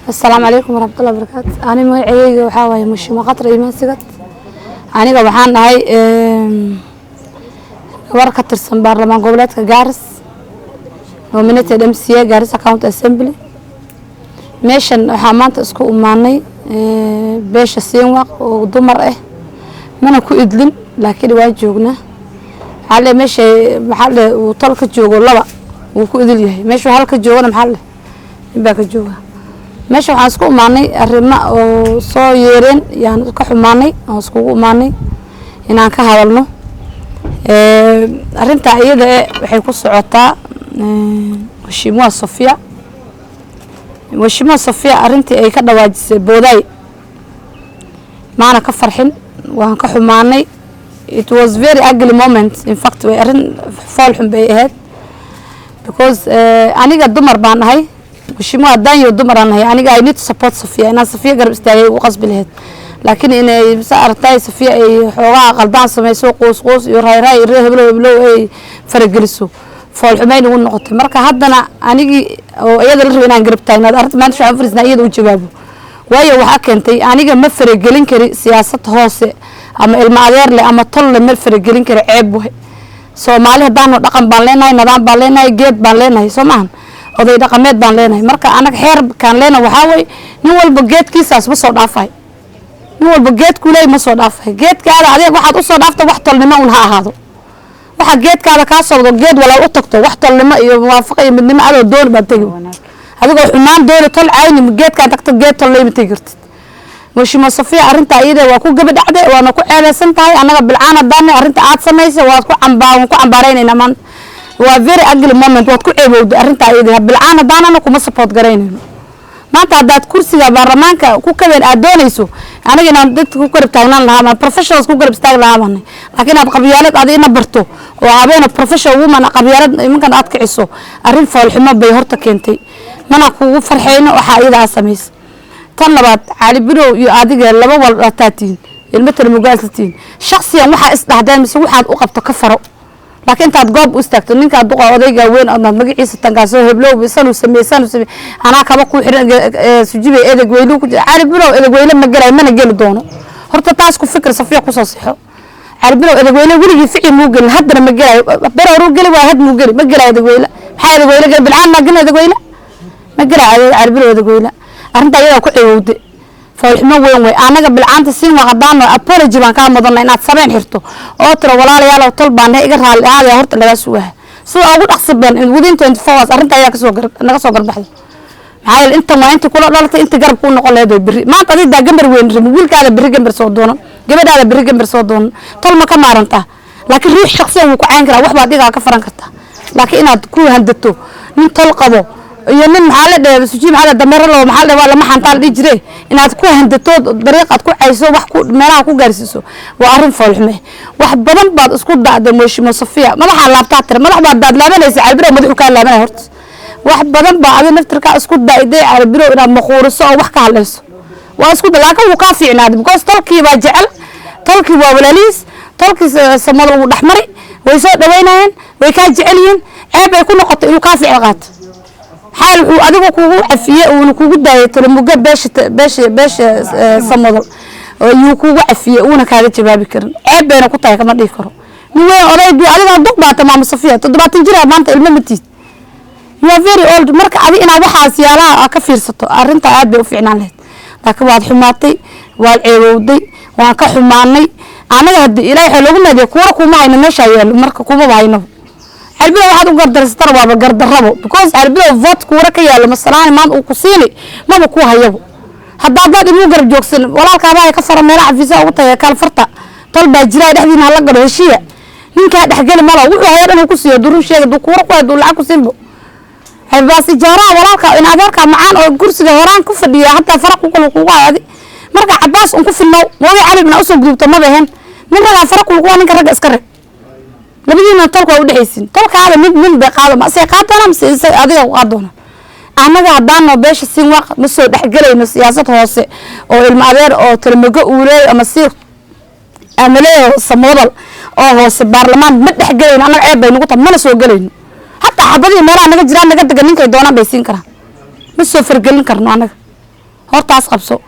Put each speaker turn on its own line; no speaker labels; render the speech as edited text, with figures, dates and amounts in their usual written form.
Asalaamu calaykum waraxmatullahi wabarakaatu. Ani magacayga waxaa waaye Mheshimiwa Khatar Iimaan Sigad. Aniga waxaan ahay gabar ka tirsan baarlamaan goboleedka Gaaris, nominated MCA, Garissa County Assembly. Meeshan waxaa maanta isku imaanay beesha Siinwaq oo dumar ah. Mana ku idlin, laakiin waa joognaa. Maxaa le meesha, maxaa le uu tol ka joogo laba wuu ku idil yahay, meeshuu hal ka joogana, maxaa le nin baa ka jooga. Meesha waxaan isku imaanay arrimo oo soo yeereen yaan ka xumaanay aan iskugu imaanay inaan ka hadalno. Arrintaa iyada e waxay ku socotaa Mheshimiwa Sofia. Mheshimiwa Sofia arrintii ay ka dhawaajisay Boodaay maana ka farxin, waan ka xumaanay. It was very ugly moment. In fact, way arrin fool xun bay ahayd, because aniga dumar baan ahay, Mheshimiwa Danyo dumar aan ahay. Aniga I need to support Sofia. Inaan Sofia garab istaagay ugu qasbi lahayd, laakiin inay sa aragtay Sofia ay xoogaa qaldaan sameyso, quus quus iyo raay raay iyo heblow heblow ay farageliso, fool xumeyn ugu noqotay. Marka haddana anigii oo iyada la rabay inaan garab taagnaado, arrinta maanta waxaan fariisnaa iyada u jawaabo, waayo waxaa keentay aniga ma faragelin kari siyaasad hoose ama ilmo adeer leh ama tol leh, ma faragelin kari. Ceeb waay. Soomaali haddaanu dhaqan baan leenahay, nidaam baan leenahay, geed baan leenahay, soo maahan? Oday dhaqameed baan leenahay. Marka anaga xeerkaan leenahay waxaa waye nin walba geedkiisaas ma soo dhaafay, nin walba geedkuu leey ma soo dhaafay. Geedkaada adiga waxaad usoo dhaafta wax tolnimo un ha ahaado. Waxa geedkaada kaa socdo, geed walaal u tagto, wax tolnimo iyo muwaafaqa iyo midnimo adoo dooni baad tegi. Adigoo xumaan dooni, tol cayni, geedkaan tagto, geed tolley ma tegi kartid. Mheshimiwa Safiya arrinta iyada waa ku gaba dhacday, waana ku ceebeysan tahay. Annaga bilcaan haddaanay, arrinta aad samaysay waad ku cambaa, waan ku cambaaraynayna maanta. Waa very ugly moment, waad ku ceebowday arrinta iyada. Bilcaan haddaanana kuma support garaynayno maanta. Haddaad kursiga baarlamaanka ku kabeen aad doonayso, aniga inaan dadka ku garab taagnaan lahaa ama professionals ku garab istaagi lahaa baanay, laakiin inaad qabyaalad adi ina barto oo habeena professional woman qabyaalad imankan aad kiciso, arrin foolxumo bay horta keentay. Mana kugu farxeyno waxaa iyada aad samaysay. Tan labaad, Cali Birow iyo adiga laba wal dhaltaatiin, ilmo talamugaastiin, shaksiyan waxaa isdhahdeen mise waxaad u qabto ka faro, laakiin intaad goob u istaagto ninkaa duqa, odayga weyn, oodnaad magaciisa tankaasoo heblow sanuu sameey, sanuu sameey, anaa kaba ku xiran sujibay edeg weylu ku jira. Cali Birow edeg weyle ma gelay, mana geli doono. Horta taas ku fikir, Safiya kusoo sixo. Cali Birow edeg weyle weligii ficil muu gelin, haddana ma gelayo. Ber horuu geli waay, had muu geli, ma gelayo edeg weyle. Maxaa edeg weyle geli? Bilcaan maa gelin edeg weyle? Ma gelayo Cali Birow edeg weyle. Arrinta iyadaa ku ciwowde, foolxumo weyn wey. Anaga bilcaanta siin waqadaano apology baan kaa mudana, inaad sabeen xirto oo tiro "Walaalayaal, tol baan iga raalli ahaadaya." Horta lagaa sugaha sida ugu dhaqsi badan, within 24 hours arrinta ayaa kasoo gar naga soo garbaxdo. Maxaa yeele intan waa intii kula dhalatay, inta garab kuu noqon lahayd way berri. Maanta adiga daa gambar weyn rabin, wiilkaada berri gambar soo doonan, gabadhaada berri gambar soo doonan. Tol ma ka maarantaa? Laakiin ruux shaksiyan wuu ku cayn karaa, wax baad adigaa ka faran kartaa, laakiin inaad ku handato nin tol qabo iyo nin, maxaa la dhehe, suji, maxaa la dameero loo, maxaa la dhehe, waa lama xantaa la dhihi jire, inaad ku handato, dariiqaad ku cayso, wax ku meelaha ku gaarsiiso, waa arrin foolxume. Wax badan baad isku dacday, Mheshimiwa Safiya. Madaxaa laabtaa tira, madax baad daad laabanaysa. Calibirow madaxu kaa laabanaya. Horta wax badan baa adi naftirkaa isku da'day Calibirow inaad maquuriso oo wax ka hadlayso waa isku da, laakiin wuu kaa fiicnaaday, because tolkii baa jecel, tolkii waa walaalihiis, tolkii samada uu dhexmari, way soo dhaweynayeen, way kaa jecel yihiin. Ceeb bay ku noqotay inuu kaa ficil qaato. Xaal wuxuu adigu kugu cafiye uuna kugu daayay talamuga beesha Samadol yuu kugu cafiye, uuna kaaga jawaabi karin. Ceeb bayna ku tahay, kama dhihi karo nin weyn oday adiga duq baata. Maama Safiya, 70 jir ah maanta, ilmo matiid, you are very old. Marka adi inaad waxaas yaalaha ka fiirsato arrinta aad bay u fiicnaan lahayd, laakiin waad xumaatay, waad ceebowday, waan ka xumaanay anaga. Haddii Ilahay waxaa loogu naadiya kuura kuma hayno meeshaa yaalo, marka kumaba hayno. Calbilow waxaad u gardarsatana waaba gardarrabo, because Calbilow vote kuura ka yaalo masalaani maanta uu ku siini maba ku hayabo. Hadda haddaad imuu garab joogsan, walaalkaabaa ka fara meelaha xafiisaha ugu tagay kala farta. Tol baa jira dhexdiina, hala galo heshiya. Ninkaa dhexgeli malo, wuxuu haya dhan uu ku siiyo durun sheega, duu kuura ku hay, duu lacag ku siinbo baas ijaaraha walaalka in adeerka macaan oo kursiga horaan ku fadhiya, hataa fara ku kala kugu hay adi. Marka Cabaas un ku filnow mooday Cali ibna usoo gudubto maba ahayn. Nin ragaa fara kugu, ninka ragga iska reeb. Labadiina tolka waa udhexaysin, tolkaada mid nin bay qaado, ma asay qaad doonaa mise adiga ku qaad doonaa? Annaga haddaano beesha siin waaq ma soo dhexgelayno siyaasad hoose oo ilmo adeer oo talmago uuleey ama si ama leeyaho Samoodal oo hoose baarlamaan ma dhexgelayno. Annaga ceeb bay nagu tahay, mana soo gelayno. Hataa xabadihii meelaha naga jiraan naga degan, ninkay doonaan bay siin karaan, ma soo fargelin karno annaga. Hortaas qabso.